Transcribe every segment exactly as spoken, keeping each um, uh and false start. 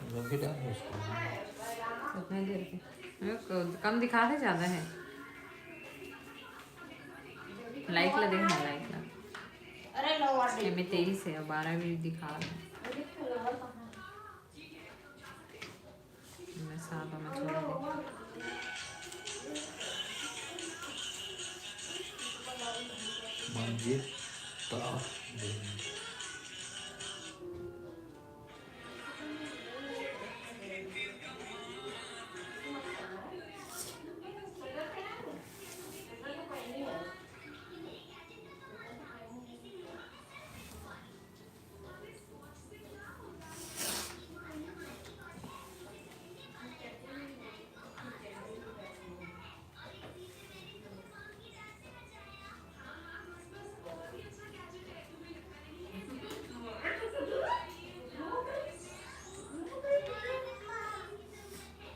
रख के डाल दो उसको। उतना देर के। रुक, कम दिखा दे, ज्यादा है। लाइक ला देखना, लाइक ला। अरे लो और ये में तेईस है, बारह भी दिखा रहे हैं। मैं सात में छोड़ दे। मंजीता देवी।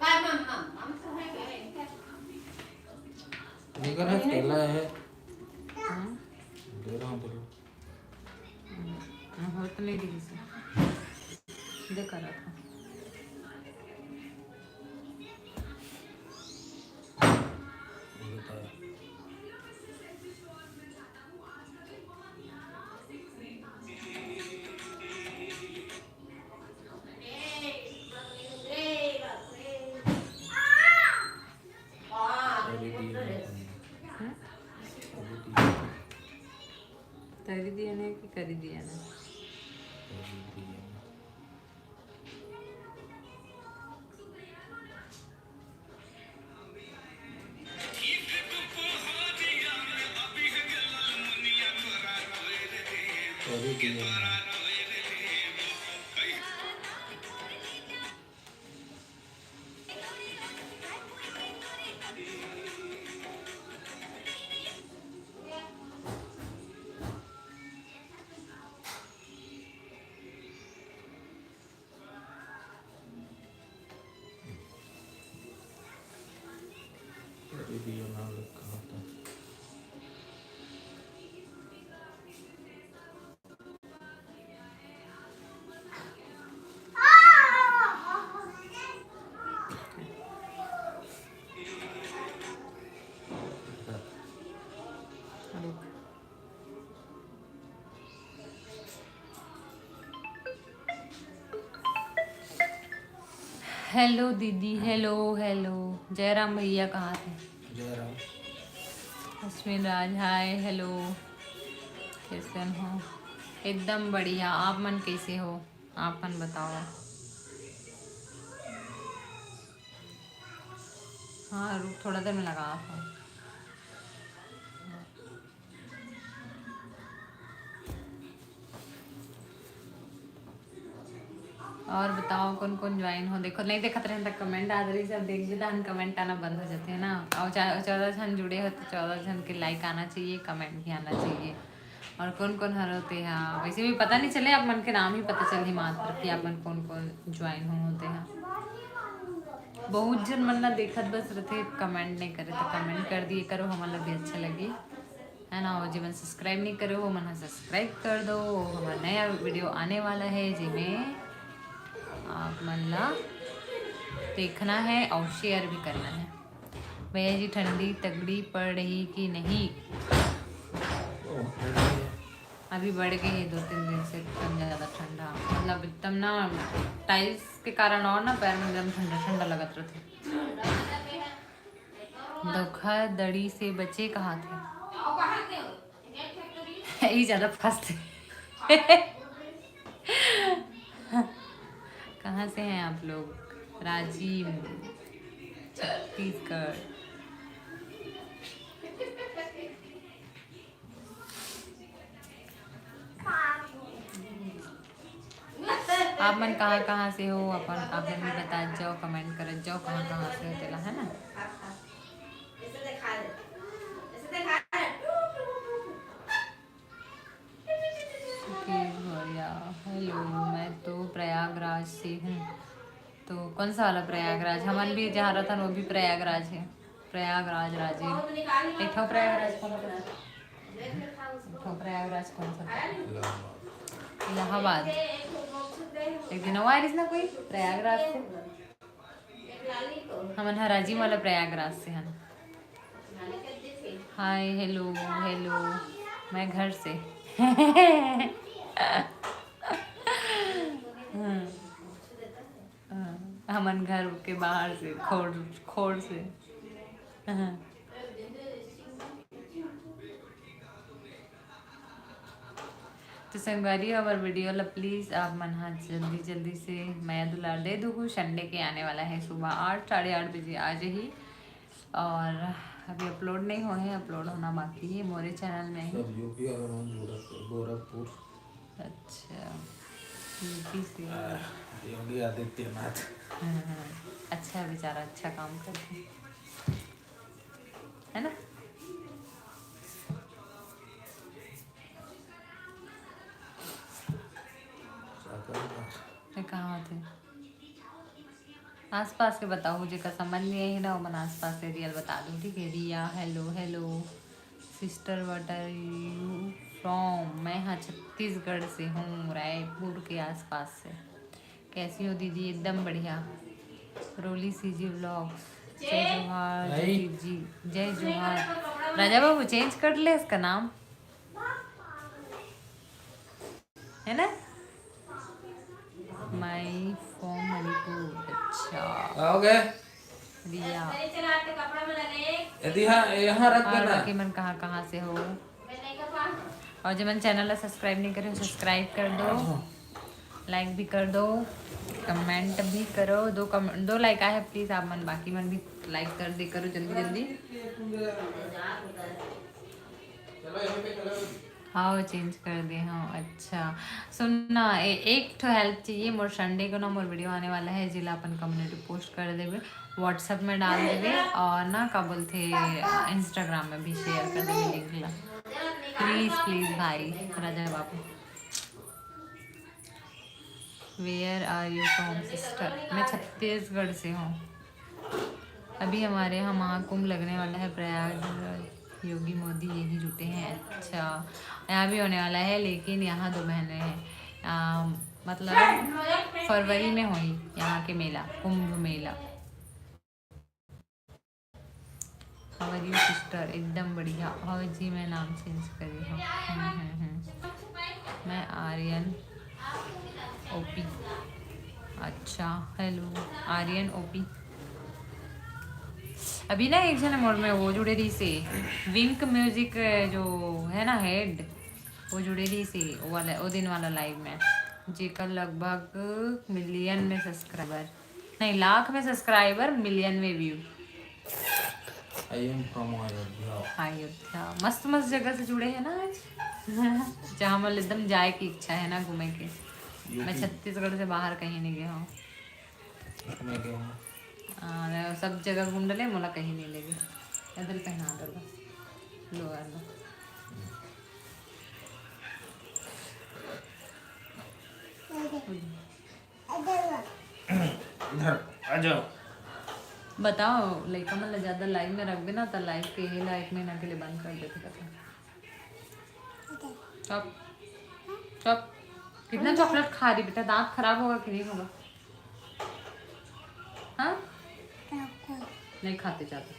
काय मम मम मम तो है क्या? लेकर है, केला है, हाँ, दे रहा हूँ तेरे को। हाँ, हो तो नहीं दिखी से। देखा रहा था। ये तो है। अरे दिया नहीं। हम्म? अरे दिया। तरी दिया ने कि करी दिया ने? अरे दिया। अरे दिया। अरे दिया ना लगा था। रुक। हेलो दीदी, हेलो हेलो। जयराम भैया कहाँ थे? जयराम। अश्विन राज, हाय, हेलो, कैसन हो? एकदम बढ़िया, आप मन कैसे हो? आप मन बताओ। हाँ, रुक, थोड़ा देर में लगा था। और बताओ, कौन कौन ज्वाइन हो? देखो, नहीं देखत रहे तक कमेंट आत रही, सब देख भी तहन कमेंट आना बंद हो जाते हैं ना। और चा- चौदह जन जुड़े हो तो चौदह जन के लाइक आना चाहिए, कमेंट भी आना चाहिए। और कौन कौन हर होते हैं, वैसे भी पता नहीं चले, आप मन के नाम ही पता चलही मात्र कि आप मन कौन कौन ज्वाइन हो होते हैं। बहुत जन मन ला देखत बस रहते, कमेंट नहीं करे तो कमेंट कर दिए करो, हमन ला भी अच्छा लगी, है ना। और जेमन सब्सक्राइब नहीं करे हो, मन सब्सक्राइब कर दो। हमारा नया वीडियो आने वाला है, जेमे आप मन ला देखना है और शेयर भी करना है। भैया जी, ठंडी तगड़ी पड़ रही कि नहीं? अभी बढ़ गई है दो तीन दिन से, एकदम ज़्यादा ठंडा, मतलब एकदम ना, टाइल्स के कारण और ना पैर में एकदम ठंडा ठंडा लगत रहते। धोखाधड़ी से बचे कहा थे। ये ज्यादा फास्ट है। कहाँ से हैं आप लोग? रांची, छत्तीसगढ़। आप मन कहाँ कहाँ से हो? अपन आप मन भी बता जाओ, कमेंट कर जाओ, कहाँ कहाँ से हो तेला, है ना? हेलो, मैं तो प्रयागराज से हूँ। तो कौन सा वाला प्रयागराज? हमन भी जहाँ रहथन वो भी प्रयागराज है। प्रयागराज, राजिम। एक ठो प्रयागराज कौन सा? एक ठो प्रयागराज कौन सा? इलाहाबाद। एक दिन अउ आय रहिस ना कोई प्रयागराज से। हमन ह राजिम वाला प्रयागराज से हन। हाय, हेलो, हेलो, मैं घर से। हाँ, हाँ, हमन घर के बाहर से, खोर, खोर से। हाँ। तो संगवारी, हमर वीडियो ला प्लीज आप मन हा जल्दी जल्दी से मया दुलार दे दुहू। संडे के आने वाला है, सुबह आठ, साढ़े आठ बजे आ जाही। और अभी अपलोड नहीं होए है, अपलोड होना बाकी है मोरे चैनल में ही। सब यूपी वाला मन जुड़त है, गोरखपुर। अच्छा, यूपी से। आ, योगी आदित्यनाथ। हम्म, हम्म। अच्छा बेचारा, अच्छा काम करते हैं, है ना? ये कहाँ होते? आसपास के बताओ, जेकर समझ नहीं आई ना, ओमन आसपास एरिया बता दो, ठीक है? Riya, hello, hello. Sister, what are you from? मैं हाँ छत्तीसगढ़ से हूँ, रायपुर के आसपास से। कैसी हो दीदी? एकदम बढ़िया। रोली सीजी व्लॉग्स, जय जोहार, भाई। जय जी, जय जोहार। राजा बाबू, चेंज कर ले इसका नाम, है ना? My from Manipur. अच्छा। आओगे? रिया। यदि हाँ, यहाँ रख और देना। बाकी मन कहाँ कहाँ से हो? और जो मन चैनल ला सब्सक्राइब नहीं करे हो, सब्सक्राइब कर दो, लाइक भी कर दो, कमेंट भी करो। दो कम दो लाइक आए हैं, प्लीज आप मन बाकी मन भी लाइक कर दे करो जल्दी जल्दी। हाँ, चेंज कर दे। हाँ, अच्छा, सुन ना, ए, एक ठो हेल्प चाहिए मोर। संडे को ना मोर वीडियो आने वाला है, जेला अपन कम्युनिटी पोस्ट कर देबे, व्हाट्सएप में डाल देबे, और ना का बोलथे, इंस्टाग्राम में भी शेयर कर देबे लिंक ला। प्लीज प्लीज भाई Raja Babu. Where are you from, sister? मैं छत्तीसगढ़ से हूँ। अभी हमारे यहाँ महाकुंभ लगने वाला है प्रयाग, योगी मोदी यही जुटे हैं। अच्छा, यहाँ भी होने वाला है, लेकिन यहाँ दो महीने हैं। आ, मतलब फरवरी में होई यहाँ के मेला, Kumbh Mela. How are you, sister? एकदम बढ़िया। हाँ जी, मैं नाम चेंज करी हूँ। हम्म, हम्म, हम्म। मैं आर्यन ओपी। अच्छा, हेलो आर्यन ओपी। अभी ना एक झन मोर में वो जुड़े रहिसे, विंक म्यूजिक जो है ना हेड, वो जुड़े रहिसे, वो वाला, वो दिन वाला लाइव में, जेकर लगभग मिलियन में सब्सक्राइबर, नहीं, लाख में सब्सक्राइबर, मिलियन में view. I am from Ayodhya. Ayodhya, मस्त मस्त जगह से जुड़े हैं ना आज। जहाँ मतलब एकदम जाए की इच्छा है ना, घूमे के। मैं यूपी। छत्तीसगढ़ से बाहर कहीं नहीं गया हूँ। मैं गया हूँ। हाँ, मैं सब जगह घूम डले, मोला कहीं नहीं ले गए। इधर पहना दो लो। लो, आ लो। इधर आ जाओ। बताओ, लइका मन ला ज्यादा लाइव में रखबे ना, त लाइव के ये ला एक महीना के लिए बंद कर देते करके। चुप, चुप। कितना चॉकलेट खा रही बेटा, दांत खराब होगा कि नहीं होगा? हाँ, नहीं खाते ज्यादा।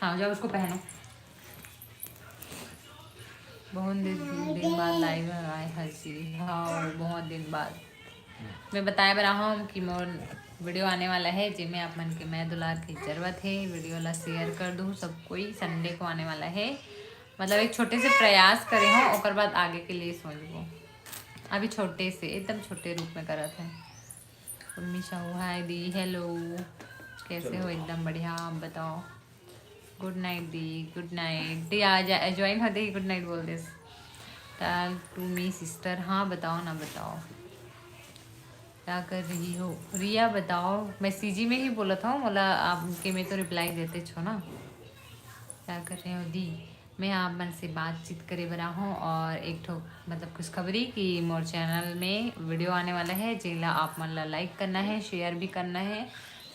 हाँ, जाओ उसको पहनो। बहुत दिन, दिन बाद लाइव आए हर जी। हाँ, बहुत दिन बाद। मैं बताए बर आहूँ कि मोर वीडियो आने वाला है, जेमे आप मन के मया दुलार के जरूरत है। वीडियो ला शेयर कर दू सब कोई। संडे को आने वाला है, मतलब एक छोटे से प्रयास करे हूँ, ओकर बाद आगे के लिए सोचबो। अभी छोटे से, एकदम छोटे रूप में करत है। उर्मी साहू, हाय दी, हेलो, कैसे हो? एकदम बढ़िया, आप बताओ। गुड नाइट दी, गुड नाइट दी। आ जा, ज्वाइन होते ही गुड नाइट बोल देस। Talk to me sister। हाँ, बताओ ना, बताओ, क्या कर रही हो? रिया, बताओ, मैं सीजी में ही बोलत हूँ, मोला आपके में तो रिप्लाई देते छो ना। क्या कर रहे हो दी? मैं आप मन से बातचीत करे बर आहूँ और एक ठो मतलब खुशखबरी कि मोर चैनल में वीडियो आने वाला है, जेला आप मन ला लाइक करना है, शेयर भी करना है,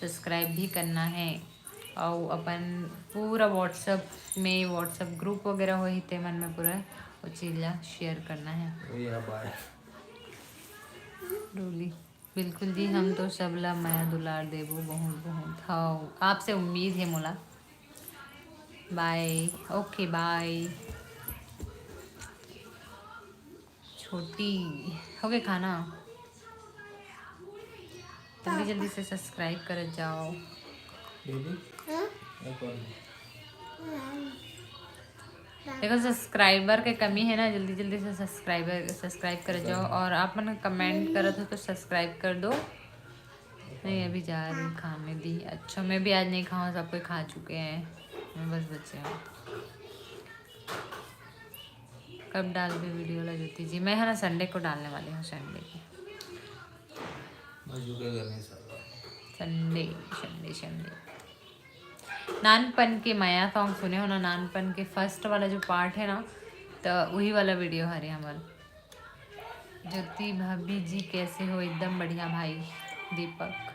सब्सक्राइब भी करना है। और अपन पूरा व्हाट्सएप में, व्हाट्सएप ग्रुप वगैरह होही, ते मन में पूरा वो चीज ला शेयर करना है। भैया बाय। डोली, बिल्कुल जी, हम तो सब ला मया दुलार देबो बहुत बहुत। हाँ, आपसे उम्मीद है मोला। बाय। ओके, बाय। छोटी, हो गए खाना? जल्दी जल्दी से सब्सक्राइब कर जाओ। दीदी, हाँ? एक और। देखो, सब्सक्राइबर के कमी है ना, जल्दी जल्दी से सब्सक्राइबर सब्सक्राइब कर जाओ। और आप मन कमेंट करत हो तो सब्सक्राइब कर दो। नहीं, अभी जा रही खाने दी। अच्छा, मैं भी आज नहीं खाऊँ, सब कोई खा चुके हैं, मैं बस बचे हूँ। कब डाल भी वीडियो ला ज्योति जी? मैं है ना संडे को डालने वाली हूँ, संडे को। मैं झुकेगा नहीं साला। Sunday, Sunday, Sunday. नानपन के मया सॉन्ग सुने हो ना? नानपन के फर्स्ट वाला जो पार्ट है ना, तो वही वाला वीडियो हरे हमर। ज्योति भाभी जी कैसे हो? एकदम बढ़िया भाई दीपक।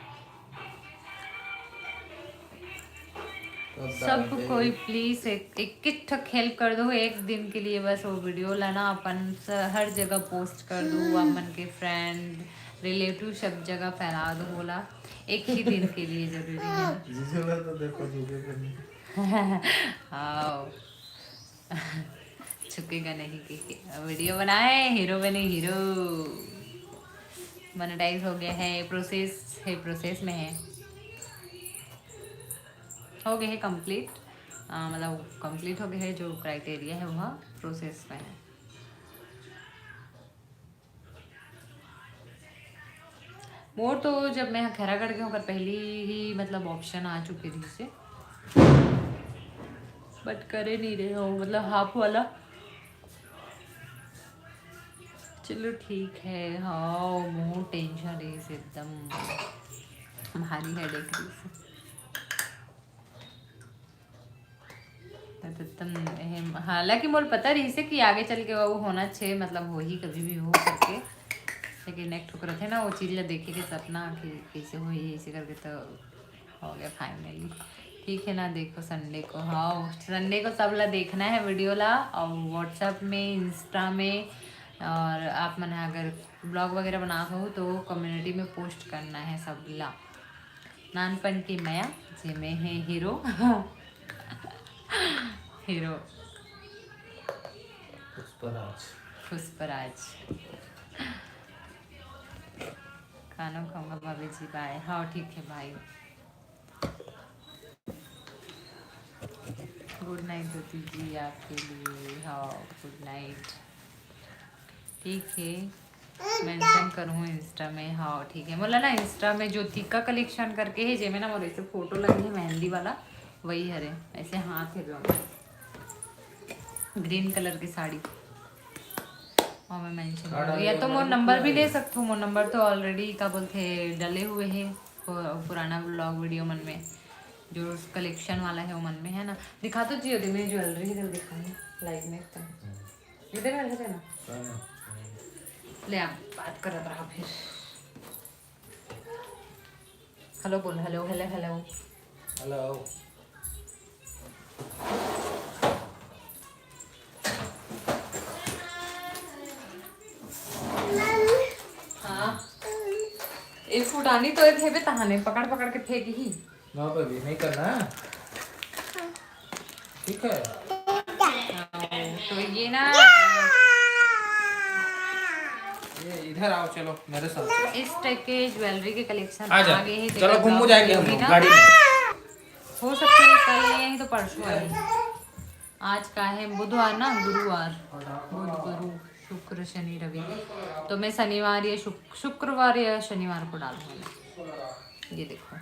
सब कोई प्लीज एक एक ठक हेल्प कर दो एक दिन के लिए, बस वो वीडियो ला ना अपन स-, हर जगह पोस्ट कर दो। आप मन के फ्रेंड रिलेटिव सब जगह फैला दो बोला, एक ही दिन के लिए जरूरी है। जीजू ला तो देखो, जीजू के नहीं। हाँ। झुकेगा नहीं कि, कि वीडियो बनाए, हीरो बने हीरो। मोनेटाइज हो गया है, प्रोसेस है, प्रोसेस में है, हो गया है कंप्लीट। मतलब कंप्लीट हो गया है, जो क्राइटेरिया है वह प्रोसेस में है। मोर तो जब मैं खैरागढ़ के ओकर पहली ही मतलब ऑप्शन आ चुके रहिसे, बट करे नहीं रहे हो मतलब हाफ वाला। चलो ठीक है। हाँ, बहुत टेंशन रहिसे एकदम, भारी हेडेक रहिसे। त-, त-, तम-, एहे, हालांकि मोर पता रहिसे कि आगे चल के वो होना छे, मतलब होही, कभी भी हो करके, लेकिन एक ठो रथे ना, वो चीज ला देखे के सपना कि कैसे होही, ऐसे करके तो हो गया फाइनली। ठीक है ना, देखो संडे को, हाँ संडे को सब ला देखना है वीडियो ला, और व्हाट्सएप में, इंस्टा में, और आप मन अगर ब्लॉग वगैरह बनात हो तो कम्युनिटी में पोस्ट करना है सब ला। नानपन के मया, जेमे है हीरो। हीरो पुष्पराज। पुष्पराज। खाना खाऊंगा भाभी जी, बाय। हाँ ठीक है भाई, गुड नाइट ज्योति जी आपके लिए। हाँ, गुड नाइट। ठीक है, मेंशन करूँ इंस्टा में। हाँ ठीक है, मोला ना इंस्टा में ज्योतिका कलेक्शन करके है, जेमे ना मोर ऐसे फोटो लगे है मेहंदी वाला, वही हरे, ऐसे हाथ है जो ग्रीन कलर की साड़ी। और मैं मेंशन करूँ, या तो मोर नंबर भी ले सकते हो, मोर नंबर तो ऑलरेडी का बोलते डले हुए है पु-, पुराना ब्लॉग वीडियो मन में, जो कलेक्शन वाला है वो मन में है ना। दिखा तो जियो, दे मेरी ज्वेलरी इधर दिखाई लाइव में एकदम। इधर आ, इधर आ। ले आप बात करत रहा फिर। हेलो बोल, हेलो, हेलो, हेलो। हेलो। हाँ, एक फुटानी तो एक हेबे तहाने पकड़ पकड़ के फेंक ही। ना बेबी, नहीं करना। ठीक है। तो ये ना, ये इधर आओ, चलो मेरे साथ। इस टाइप के ज्वेलरी के कलेक्शन आ जा। आगे ही चलो, घूमू जाएंगे हम लोग गाड़ी में। हो सकता है कल नहीं आई तो परसों आई। आज का है बुधवार ना, गुरुवार, बुध, गुरु, शुक्र, शनि, रवि। तो मैं शनिवार या शुक-, शुक्रवार या शनिवार को डालूंगी। ये देखो,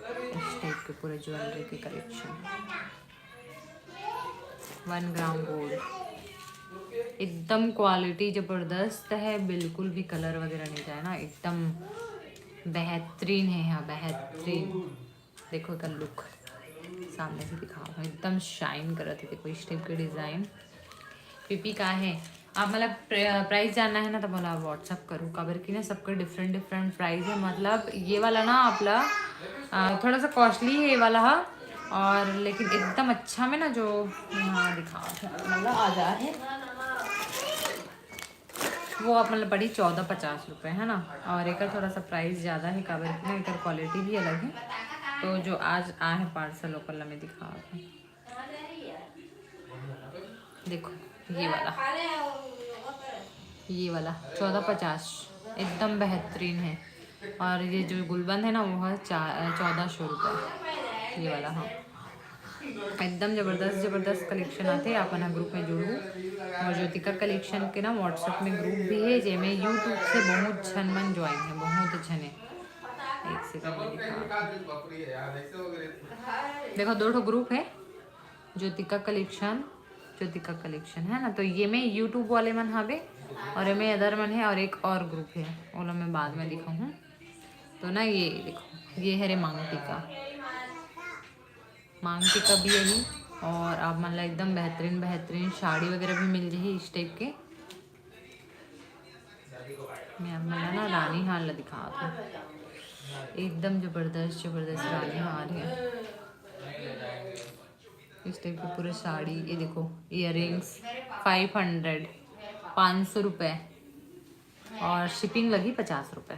इस टाइप के पूरे ज्वेलरी के कलेक्शन, वन ग्राम गोल्ड, एकदम क्वालिटी जबरदस्त है, बिल्कुल भी कलर वगैरह नहीं जाए ना, एकदम बेहतरीन है। हाँ, बेहतरीन। देखो एकर लुक, सामने से दिखाओ, एकदम शाइन करत है। देखो इस टाइप के डिजाइन। पीपी का है, आप मतलब प्र-, प्राइस जानना है ना तो मोला व्हाट्सअप करो, काबर कि ना सबके डिफरेंट डिफरेंट प्राइस है। मतलब ये वाला ना आपला, अ, थोड़ा सा कॉस्टली है ये वाला हा, और लेकिन एकदम अच्छा में ना, जो यहाँ दिखावत हे, मतलब आ जा है, वो आप मतलब पड़ी चौदह पचास रुपये, है ना। और एक थोड़ा सा प्राइस ज़्यादा है, काबर कि ना एक क्वालिटी भी अलग है। तो जो आज आ है पार्सल, ओकर ला मैं दिखावत हूँ। देखो ये वाला, ये वाला चौदह पचास, एकदम बेहतरीन है। और ये जो गुलबंद है ना, वो है चा-, चौदह सौ रुपये, ये वाला। हाँ, एकदम जबरदस्त जबरदस्त कलेक्शन आथे। आप मन ग्रुप में जुड़ू। और ज्योतिका कलेक्शन के ना WhatsApp में ग्रुप भी है, जेमे YouTube से बहुत झन मन ज्वाइन है, बहुत झन है। एक सेकंड में दिखा, देखो दो ठो ग्रुप है, ज्योतिका कलेक्शन, ज्योतिका कलेक्शन है ना, तो ये में YouTube वाले मन हवे और ये में अदर मन है और एक और ग्रुप है, ओला मैं बाद में दिखाऊँ। तो ना ये देखो, ये है रे मांग टीका, मांग टीका भी यही। और आप मन ला एकदम बेहतरीन बेहतरीन साड़ी वगैरह भी मिल जाही इस टाइप के। मैं आप मन ला ना रानी हार ला दिखावत हूँ, एकदम जबरदस्त जबरदस्त रानी हार है। इस टाइप की पूरी साड़ी, ये देखो, ईयररिंग्स फ़ाइव हंड्रेड, पाँच सौ रुपये, और शिपिंग लगी पचास रुपये।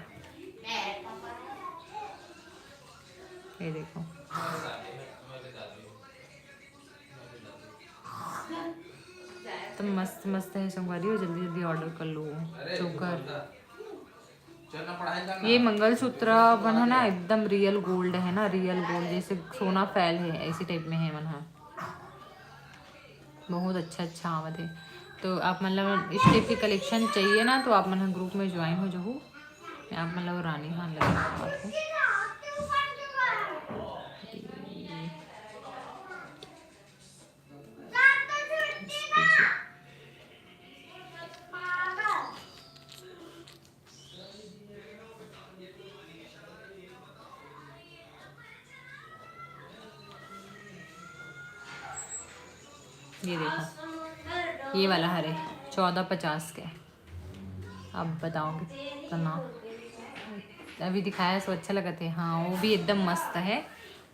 ये देखो, तो मस्त मस्त है संगवारी हो, जल्दी जल्दी ऑर्डर कर लो। चोकर, ये मंगलसूत्र मन है ना, एकदम रियल गोल्ड है ना, रियल गोल्ड, जैसे सोना फैल है, ऐसी टाइप में है मन हा। बहुत अच्छा अच्छा आवत है। तो आप मन ला इस टाइप के कलेक्शन चाहिए ना, तो आप मन ग्रुप में ज्वाइन हो जाहू। मैं आप मन ला वो रानी हार लगा दिखावत हूँ। ये देखो, ये वाला हरे चौदह पचास के। अब बताओ कितना, अभी दिखाया सो अच्छा लगत है। हाँ, वो भी एकदम मस्त है।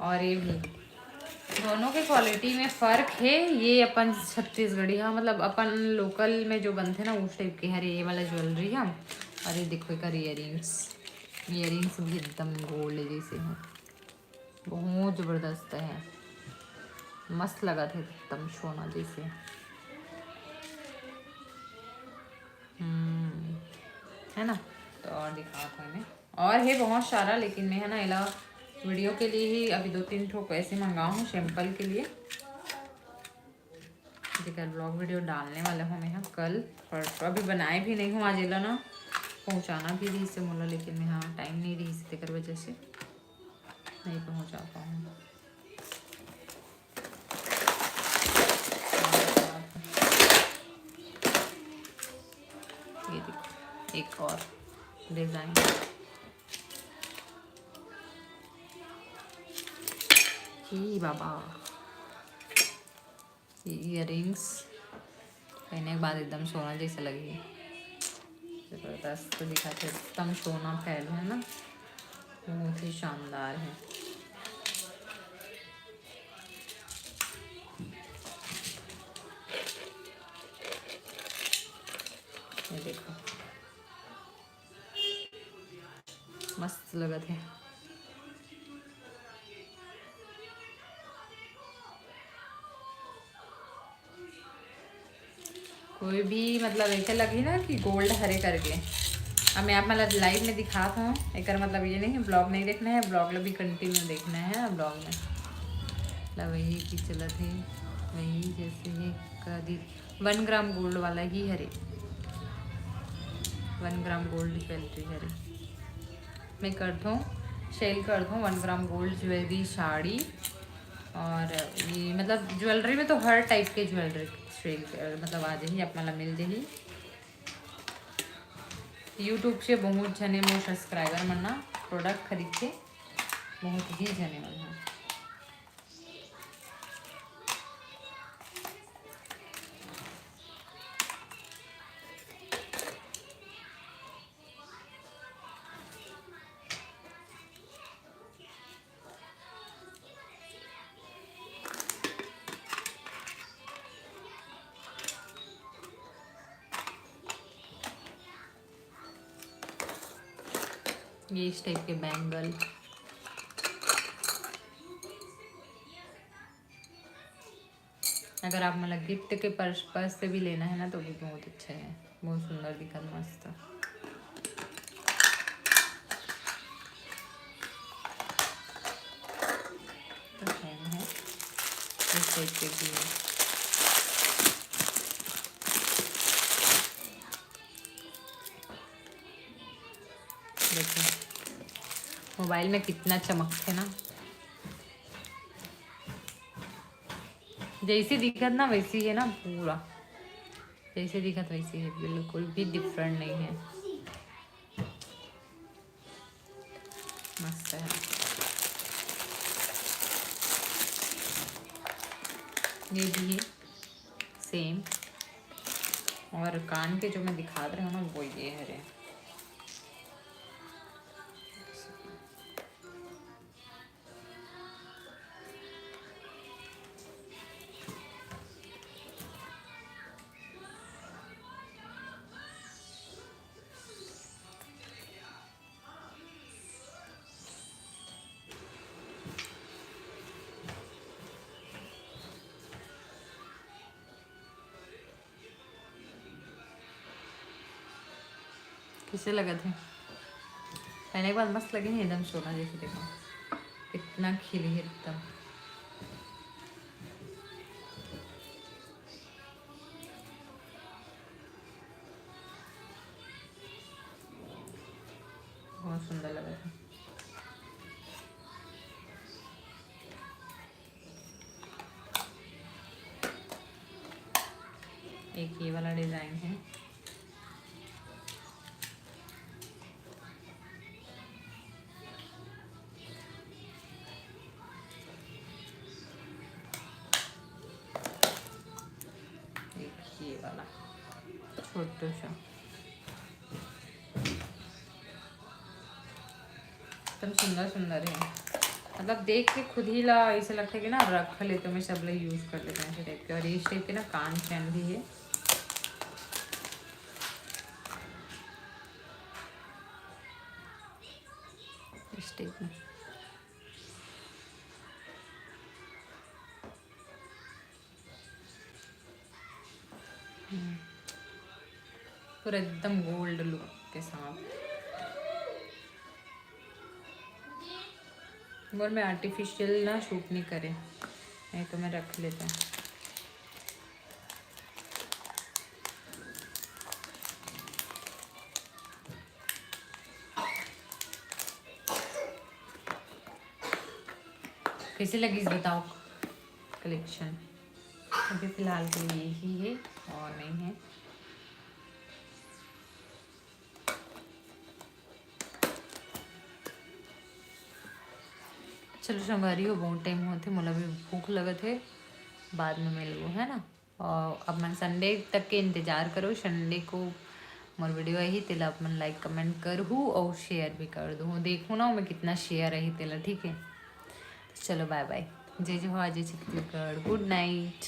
और ये भी, दोनों के क्वालिटी में फ़र्क है। ये अपन छत्तीसगढ़ी, हाँ, मतलब अपन लोकल में जो बनथे ना, उस टाइप के हरे ये वाला ज्वेलरी है। और ये देखो, एकर ईयररिंग्स, ईयररिंग्स भी एकदम गोल्ड जैसे है, बहुत जबरदस्त है, मस्त लगत है एकदम सोना जैसे। हम्म, है ना। तो और दिखावत हूँ मैं, और है बहुत सारा, लेकिन मैं है ना एला वीडियो के लिए ही अभी दो तीन ठो ऐसे मंगावा हूँ सैंपल के लिए, जेकर ब्लॉग वीडियो डालने वाला हूँ मैं हा कल, पर अभी बनाए भी नहीं हूँ आज एला ना, पहुँचाना भी रहिस हे मोला, लेकिन मैं हा टाइम नहीं रहिस हे, तेकर वजह से नहीं पहुँचा पाऊँ। ये देखो, एक और डिज़ाइन। ई बाबा, ये ईयररिंग्स पहने के बाद एकदम सोना जैसे लगही। जबरदस्त दिखत हे, एकदम सोना फैल है ना, बहुत ही शानदार है। ये देखो, मस्त लगत हे। कोई भी मतलब ऐसे लगही ना कि गोल्ड हरे करके। अब मैं आप मन ला लाइव में दिखात हूँ, एकर मतलब ये नहीं ब्लॉग नहीं देखना है, ब्लॉग ला भी कंटिन्यू देखना है ब्लॉग में। मतलब वही की चलत है, वही जैसे है कदी वन ग्राम गोल्ड वाला ही हरे, वन ग्राम गोल्ड ज्वेलरी हरे। मैं करत हूँ, सेल करत हूँ one gram gold jewellery, sari, और ये मतलब ज्वेलरी में तो हर टाइप के ज्वेलरी सेल, मतलब आ जाही, आप मन ला मिल जाही। YouTube से बहुत झने मोर सब्सक्राइबर मन ना प्रोडक्ट खरीदथे, बहुत ही झने मन ह। ये इस टाइप के बैंगल, अगर आप मन ला गिफ्ट के पर्पस से भी लेना है ना, तो भी बहुत अच्छा है, बहुत सुंदर दिखत, मस्त। तो सेम है, इस टाइप के भी है। देखो, मोबाइल में कितना चमकथे ना, जैसे दिखत ना वैसी है ना पूरा, जैसे दिखत वैसी है, बिल्कुल भी डिफरेंट नहीं है, मस्त है। ये भी है सेम, और कान के जो मैं दिखात रहे हूँ ना, वो ये हरे। कैसे लगत हे? पहने के बाद मस्त लगे हे, एकदम सोना जैसे। देखो कितना खिली है एकदम, बहुत सुंदर लगत हे। एक ये वाला डिजाइन है, एक ये वाला छोटा सा, एकदम सुंदर सुंदर है। मतलब देख के खुद ही ला ऐसे लगता है कि ना रख लेते, मैं सब ला यूज कर लेते हैं ऐसे टाइप के। और इस टाइप के ना कान चैन भी है इस टाइप में। हम्म। पूरा एकदम गोल्ड लुक के साथ। मोर में आर्टिफिशियल ना सूट नहीं करे, नहीं तो मैं रख लेता। कैसे लगिस बताओ कलेक्शन? अभी फिलहाल के लिए यही है और नहीं है। चलो संगवारी हो, बहुत टाइम होथे, मोला भी भूख लगत है, बाद में मिलबो, है ना? और अब मन संडे तक के इंतजार करो, संडे को मोर वीडियो आही, तेला आप मन लाइक कमेंट करहू और शेयर भी कर दू। देखू ना मैं कितना शेयर आही तेला, ठीक है? तो चलो बाय बाय, जय जोहार, जय छत्तीसगढ़, गुड नाइट।